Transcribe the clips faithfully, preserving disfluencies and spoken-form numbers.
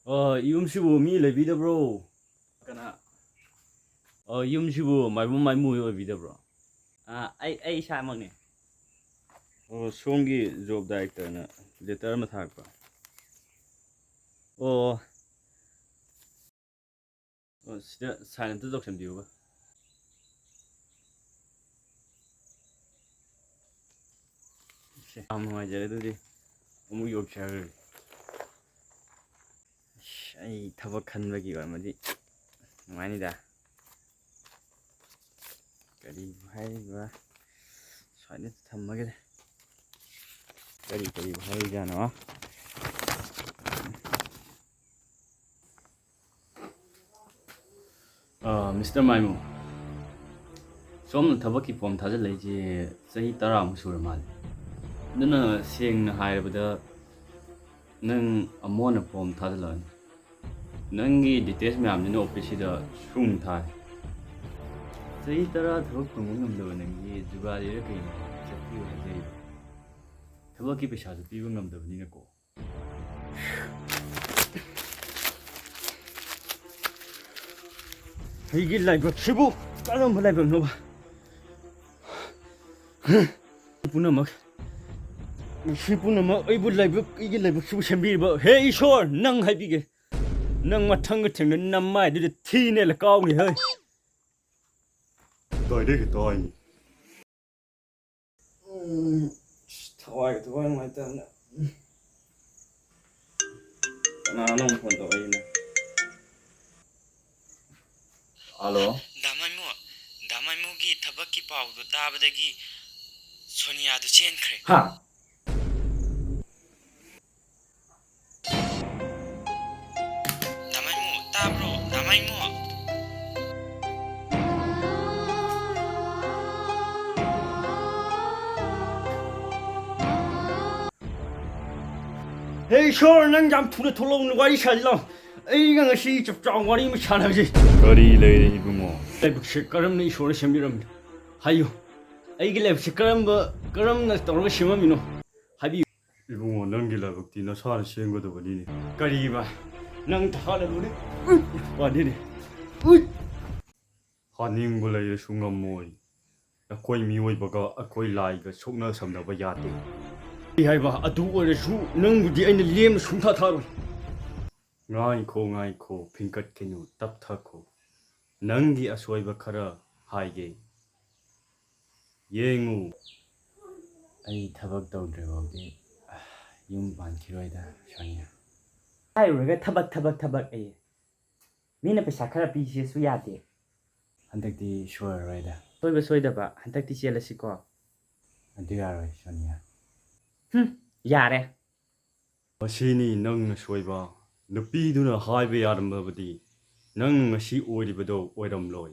ꯑ, ꯌꯨꯝꯁꯤꯕꯨ ꯃꯤ ꯂꯩꯕꯤꯗꯕ꯭ꯔꯣ? ꯀꯅꯥ? ꯑ, ꯌꯨꯝꯁꯤꯕꯨ ꯃꯥꯏꯕꯝ ꯃꯥꯏꯃꯨ ꯑꯣꯏꯕꯤꯗꯕ꯭ꯔꯣ? ꯑ, ꯑꯩ, ꯑꯩ ꯏꯁꯥꯃꯛꯅꯦ꯫ ꯑꯣ, ꯁꯣꯝꯒꯤ ꯖꯣꯕ ꯗꯥꯏꯔꯦꯛꯇꯔꯅ ꯂꯦꯇꯔ ꯑꯃ ꯊꯥꯔꯛꯄ꯫ ꯑꯣ꯫ ꯑꯣ, ꯁꯤꯗ ꯁꯥꯏꯟ ꯑꯝꯇ ꯇꯧꯁꯟꯕꯤꯌꯨꯕ꯫ ꯁꯦ, ꯌꯥꯝ ꯅꯨꯡꯉꯥꯏꯖꯔꯦ, ꯑꯗꯨꯗꯤ ꯑꯃꯨꯛ ꯌꯧꯖꯔꯒꯦ꯫ ꯑꯁ, ꯑꯩ ꯊꯕꯛ ꯈꯟꯕꯒꯤ ꯑꯣꯏꯔꯝꯃꯗꯤ ꯅꯨꯡꯉꯥꯏꯅꯤꯗ꯫ ꯀꯔꯤꯕꯨ ꯍꯥꯏꯔꯤꯕ? ꯁꯨꯃꯥꯏꯅ ꯊꯝꯃꯒꯦ꯫ ꯀꯔꯤ ꯀꯔꯤꯕꯨ ꯍꯥꯏꯔꯤꯖꯥꯠꯅꯣ? ꯑꯥ, ꯃꯤꯁꯇꯔ ꯃꯥꯏꯃꯨ, ꯁꯣꯝꯅ ꯊꯕꯛꯀꯤ ꯐꯣꯝ ꯊꯥꯖꯤꯜꯂꯛꯏꯁꯦ ꯆꯍꯤ ꯇꯔꯥꯃꯨꯛ ꯁꯨꯔ ꯃꯥꯜꯂꯦ꯫ ꯑꯗꯨꯅ ꯁꯦꯡꯅ ꯍꯥꯏꯔꯕꯗ, ꯅꯪ ꯑꯃꯨꯛ ꯍꯟꯅ ꯐꯣꯝ ꯊꯥꯖꯤꯜꯂꯛꯑꯅꯤ꯫ ꯅꯪꯒꯤ ꯗꯤꯇꯦꯜꯁ ꯃꯌꯥꯝꯗꯨꯅ ꯑꯣꯐꯤꯁꯁꯤꯗ ꯁꯨꯝ ꯊꯥꯏ꯫ ꯆꯍꯤ ꯇꯔꯥ ꯊꯕꯛ ꯐꯪꯕ ꯉꯝꯗꯕ ꯅꯪꯒꯤ ꯖꯨꯒꯥꯂꯤꯔ ꯀꯩꯅꯣ ꯆꯠꯄꯤꯌꯨ ꯍꯥꯏꯖꯔꯤꯕ? ꯊꯕꯛꯀꯤ ꯄꯩꯁꯥꯁꯨ ꯄꯤꯕ ꯉꯝꯗꯕꯅꯤꯅꯀꯣ꯫ ꯑꯩꯒꯤ ꯂꯥꯏꯕꯛꯁꯤꯕꯨ ꯀꯔꯝꯕ ꯂꯥꯏꯕꯛꯅꯣꯕ? ꯄꯨꯝꯅꯃꯛ, ꯃꯁꯤ ꯄꯨꯝꯅꯃꯛ ꯑꯩꯕꯨ ꯂꯥꯏꯕꯛ, ꯑꯩꯒꯤ ꯂꯥꯏꯕꯛꯁꯤꯕꯨ ꯁꯦꯝꯕꯤꯔꯤꯕ ꯍꯦ ꯏꯁꯣꯔ, ꯅꯪ ꯍꯥꯏꯕꯤꯒꯦ, ꯅꯪ ꯃꯊꯪꯒ ꯊꯦꯡꯅ ꯅꯃꯥꯏꯗꯨꯗ ꯊꯤꯅꯦꯅ ꯀꯥꯎꯅꯤ ꯍꯦ꯫ ꯀꯗꯥꯏꯗꯒꯤ ꯇꯥꯏꯅꯤ? ꯎꯝ, ꯑꯁ, ꯊꯋꯥꯏꯒ ꯊꯋꯥꯏ ꯅꯨꯡꯉꯥꯏꯇꯕꯅ꯫ ꯀꯅꯥꯅꯣ ꯑꯃꯨꯛ ꯐꯣꯟ ꯇꯧꯔꯛꯏꯅ? ꯍꯜꯂꯣ? ꯗꯥ ꯃꯥꯏꯃꯨ, ꯗꯥ ꯃꯥꯏꯃꯨꯒꯤ ꯊꯕꯛꯀꯤ ꯄꯥꯎꯗꯣ ꯇꯥꯕꯗꯒꯤ ꯁꯣꯅꯤꯌꯥꯗꯨ ꯆꯦꯟꯈ꯭ꯔꯦ꯫ ꯍꯥ? ꯗꯥ ꯃꯥꯏꯃꯨ, ꯇꯥꯕ꯭ꯔꯣ? ꯗꯥ ꯃꯥꯏꯃꯨ! ꯍꯦ ꯏꯁꯣꯔ, ꯅꯪ ꯌꯥꯝ ꯊꯨꯅ ꯊꯣꯛꯂꯛꯎ, ꯋꯥꯔꯤ ꯁꯥꯁꯤ ꯂꯥꯎ꯫ ꯑꯩꯒ ꯉꯁꯤ ꯆꯞ ꯆꯥꯕ ꯋꯥꯔꯤ ꯑꯃ ꯁꯥꯟꯅꯁꯤ꯫ ꯀꯔꯤ ꯂꯩꯔꯦ ꯏꯕꯨꯡꯉꯣ? ꯂꯥꯏꯕꯛꯁꯦ ꯀꯔꯝꯅ ꯏꯁꯣꯔꯅ ꯁꯦꯝꯕꯤꯔꯝꯃꯤꯅꯣ? ꯍꯥꯏꯌꯨ꯫ ꯑꯩꯒꯤ ꯂꯥꯏꯕꯛꯁꯦ ꯀꯔꯝꯕ, ꯀꯔꯝꯅ ꯇꯧꯔꯒ ꯁꯦꯝꯃꯝꯃꯤꯅꯣ? ꯍꯥꯏꯕꯤꯌꯨ꯫ ꯏꯕꯨꯡꯉꯣ, ꯅꯪꯒꯤ ꯂꯥꯏꯕꯛꯇꯤ ꯅꯁꯥꯅ ꯁꯦꯝꯒꯗꯕꯅꯤꯅꯦ꯫ ꯀꯔꯤꯕ? ꯅꯪ ꯊꯥꯒꯠꯂꯨꯅꯦ꯫ ꯎꯏ! ꯋꯥꯅꯤꯅꯦ꯫ ꯎꯏ! ꯍꯥꯠꯅꯤꯡꯕ ꯂꯩꯔꯁꯨ ꯉꯝꯃꯣꯏ꯫ ꯑꯩꯈꯣꯏ ꯃꯤꯑꯣꯏꯕꯒ ꯑꯩꯈꯣꯏ ꯂꯥꯏꯒ ꯁꯣꯛꯅ ꯁꯝꯅꯕ ꯌꯥꯗꯦ꯫ ꯀꯔꯤ ꯍꯥꯏꯕ? ꯑꯗꯨ ꯑꯣꯏꯔꯁꯨ ꯅꯪꯕꯨꯗꯤ ꯑꯩꯅ ꯂꯦꯝꯅ ꯁꯨꯡꯊꯥ ꯊꯥꯔꯣꯏ꯫ ꯉꯥꯏꯈꯣ, ꯉꯥꯏꯈꯣ, ꯐꯤꯡꯀꯠꯈꯤꯅꯨ, ꯇꯞꯊꯈꯣ꯫ ꯅꯪꯒꯤ ꯑꯁꯣꯏꯕ ꯈꯔ ꯍꯥꯏꯒꯦ꯫ ꯌꯦꯡꯉꯨ꯫ ꯑꯩ ꯊꯕꯛ ꯇꯧꯗ꯭ꯔꯤꯐꯥꯎꯗꯤ ꯌꯨꯝ ꯄꯥꯟꯈꯤꯔꯣꯏꯗ, ꯁꯣꯅꯤꯌꯥ꯫ ꯍꯥꯏꯔꯨꯔꯒ ꯊꯕꯛ, ꯊꯕꯛ, ꯊꯕꯛ ꯑꯩ꯫ ꯃꯤꯅ ꯄꯩꯁꯥ ꯈꯔ ꯄꯤꯁꯦꯁꯨ ꯌꯥꯗꯦ꯫ ꯍꯟꯗꯛꯇꯤ ꯁꯣꯏꯔꯔꯣꯏꯗ꯫ ꯁꯣꯏꯕ ꯁꯣꯏꯗꯕ, ꯍꯟꯗꯛꯇꯤ ꯆꯦꯜꯂꯁꯤꯀꯣ꯫ ꯑꯗꯨ ꯌꯥꯔꯣꯏ, ꯁꯣꯅꯤꯌꯥ꯫ ꯍꯨꯝ, ꯌꯥꯔꯦ꯫ ꯃꯁꯤꯅꯤ ꯅꯪꯅ ꯁꯣꯏꯕ꯫ ꯅꯨꯄꯤꯗꯨꯅ ꯍꯥꯏꯕ ꯌꯥꯔꯝꯂꯕꯗꯤ ꯅꯪ ꯉꯁꯤ ꯑꯣꯏꯔꯤꯕꯗꯣ ꯑꯣꯏꯔꯝꯂꯣꯏ꯫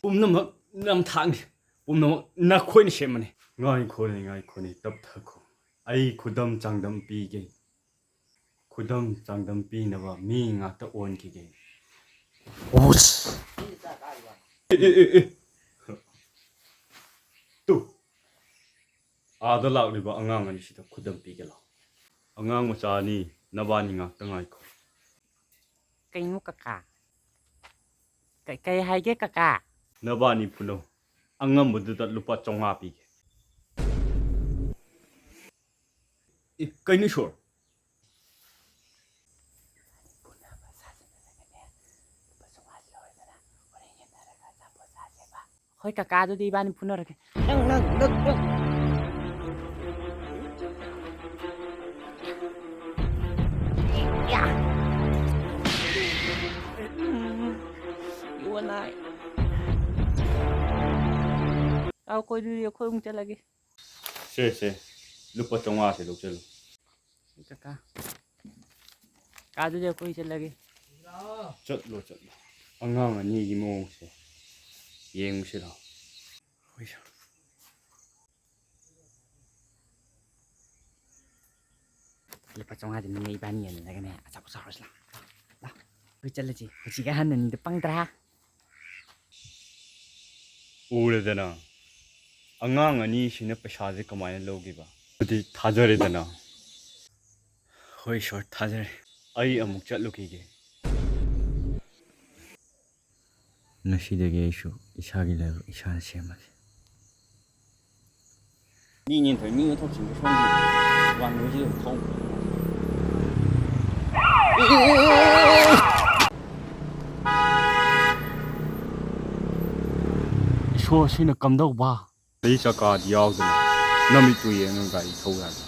ꯄꯨꯝꯅꯃꯛ ꯅꯝꯊꯥꯛꯅꯤ꯫ ꯄꯨꯝꯅꯃꯛ ꯅꯈꯣꯏꯅ ꯁꯦꯝꯕꯅꯤ꯫ ꯉꯥꯏꯈꯣꯅꯦ, ꯉꯥꯏꯈꯣꯅꯦ, ꯇꯞꯊꯈꯣ꯫ ꯑꯩ ꯈꯨꯗꯝ ꯆꯥꯡꯗꯝ ꯄꯤꯒꯦ꯫ ꯈꯨꯗꯝ ꯆꯥꯡꯗꯝ ꯄꯤꯅꯕ ꯃꯤ ꯉꯥꯛꯇ ꯑꯣꯟꯈꯤꯒꯦ꯫ ꯑꯣꯁ! ꯑꯦ, ꯑꯦ, ꯑꯦ, ꯑꯦ꯫ ꯇꯨ꯫ ꯑꯥꯗ ꯂꯥꯛꯂꯤꯕ ꯑꯉꯥꯡ ꯑꯅꯤꯁꯤꯗ ꯈꯨꯗꯝ ꯄꯤꯒꯦ ꯂꯥꯎ꯫ ꯑꯉꯥꯡ ꯃꯆꯥ ꯑꯅꯤ, ꯅꯕꯥꯅꯤ ꯉꯥꯛꯇ ꯉꯥꯏꯈꯣ꯫ ꯀꯩꯅꯣ ꯀꯀꯥ? ꯀꯩ, ꯀꯩ ꯍꯥꯏꯒꯦ ꯀꯀꯥ? ꯅꯕꯥꯅꯤ ꯐꯨꯅꯧ꯫ ꯑꯉꯝꯕꯗꯨꯗ ꯂꯨꯄꯥ ꯆꯥꯝꯃꯉꯥ ꯄꯤꯒꯦ꯫ ꯑꯦ, ꯀꯩꯅꯣ ꯏꯁꯣꯔ? ꯐꯨꯅꯕ ꯁꯥꯖꯤꯟꯅꯔꯒꯅꯦ, ꯂꯨꯄꯥ ꯆꯥꯝꯃꯉꯥꯁꯤ ꯂꯧꯔꯦꯗꯅ, ꯍꯣꯔꯦꯟ ꯌꯦꯟꯅꯔꯒ ꯑꯆꯥꯄꯣꯠ ꯆꯥꯁꯦꯕ꯫ ꯍꯣꯏ ꯀꯀꯥ, ꯑꯗꯨꯗꯤ ꯏꯕꯥꯅꯤ ꯐꯨꯅꯔꯒꯦ꯫ ꯅꯪ, ꯅꯪ, ꯅꯪ, ꯅꯪ꯫ ꯌꯥ! ꯎꯝ, ꯏꯑꯣ ꯅꯥꯏ꯫ ꯑꯧ, ꯑꯩꯈꯣꯏ ꯑꯗꯨꯗꯤ ꯑꯩꯈꯣꯏ ꯑꯃꯨꯛ ꯆꯠꯂꯒꯦ꯫ ꯁꯦ, ꯁꯦ, ꯂꯨꯄꯥ ꯆꯥꯝꯃꯉꯥꯁꯦ ꯂꯧꯁꯤꯜꯂꯨ꯫ ꯀꯀꯥ꯫ ꯀꯥꯗꯨꯗꯤ ꯑꯩꯈꯣꯏ ꯆꯠꯂꯒꯦ꯫ ꯆꯠꯂꯣ, ꯆꯠꯂꯣ꯫ ꯑꯉꯥꯡ ꯑꯅꯤꯒꯤ ꯃꯑꯣꯡꯁꯦ ꯌꯦꯡꯉꯨꯁꯤ ꯂꯥꯎ꯫ ꯍꯣꯏ, ꯁꯥ꯫ ꯂꯨꯄꯥ ꯆꯥꯝꯃꯉꯥꯗꯨꯅꯅꯦ ꯏꯕꯥꯅꯤ ꯌꯦꯟꯅꯔꯒꯅꯦ ꯑꯆꯥꯄꯣꯠ ꯆꯥꯔꯨꯁꯤ ꯂꯥꯎ꯫ ꯂꯥꯎ꯫ ꯑꯩꯈꯣꯏ ꯆꯠꯂꯁꯤ꯫ ꯍꯧꯖꯤꯛ ꯑꯍꯟ ꯑꯅꯤꯗꯣ ꯄꯪꯗ꯭ꯔꯥ? ꯎꯔꯦꯗꯅ, ꯑꯉꯥꯡ ꯑꯅꯤꯁꯤꯅ ꯄꯩꯁꯥꯁꯦ ꯀꯃꯥꯏꯅ ꯂꯧꯈꯤꯕ? ꯑꯗꯨꯗꯤ ꯊꯥꯖꯔꯦꯗꯅ꯫ ꯍꯣꯏ ꯏꯁꯣꯔ, ꯊꯥꯖꯔꯦ꯫ ꯑꯩ ꯑꯃꯨꯛ ꯆꯠꯂꯨꯈꯤꯒꯦ꯫ ꯉꯁꯤꯗꯒꯤ ꯑꯩꯁꯨ ꯏꯁꯥꯒꯤ ꯂꯥꯏꯕꯛ ꯏꯁꯥꯅ ꯁꯦꯝꯃꯒꯦ꯫ ꯃꯤ ꯅꯦꯟꯊꯣꯏ ꯃꯤ ꯑꯣꯟꯊꯣꯛꯁꯤꯡꯗꯣ ꯁꯣꯝꯒꯤ ꯋꯥꯡꯃꯁꯤꯗ ꯊꯧ꯫ ꯏꯁꯣꯔ, ꯁꯤꯅ ꯀꯝꯗꯧꯕ? ꯑꯩ ꯆꯀꯥꯗꯤ ꯌꯥꯎꯗꯅ ꯅꯃꯤꯠꯇꯨ ꯌꯦꯡꯉꯒ ꯒꯥꯔꯤ ꯊꯧ ꯌꯥꯗꯦ꯫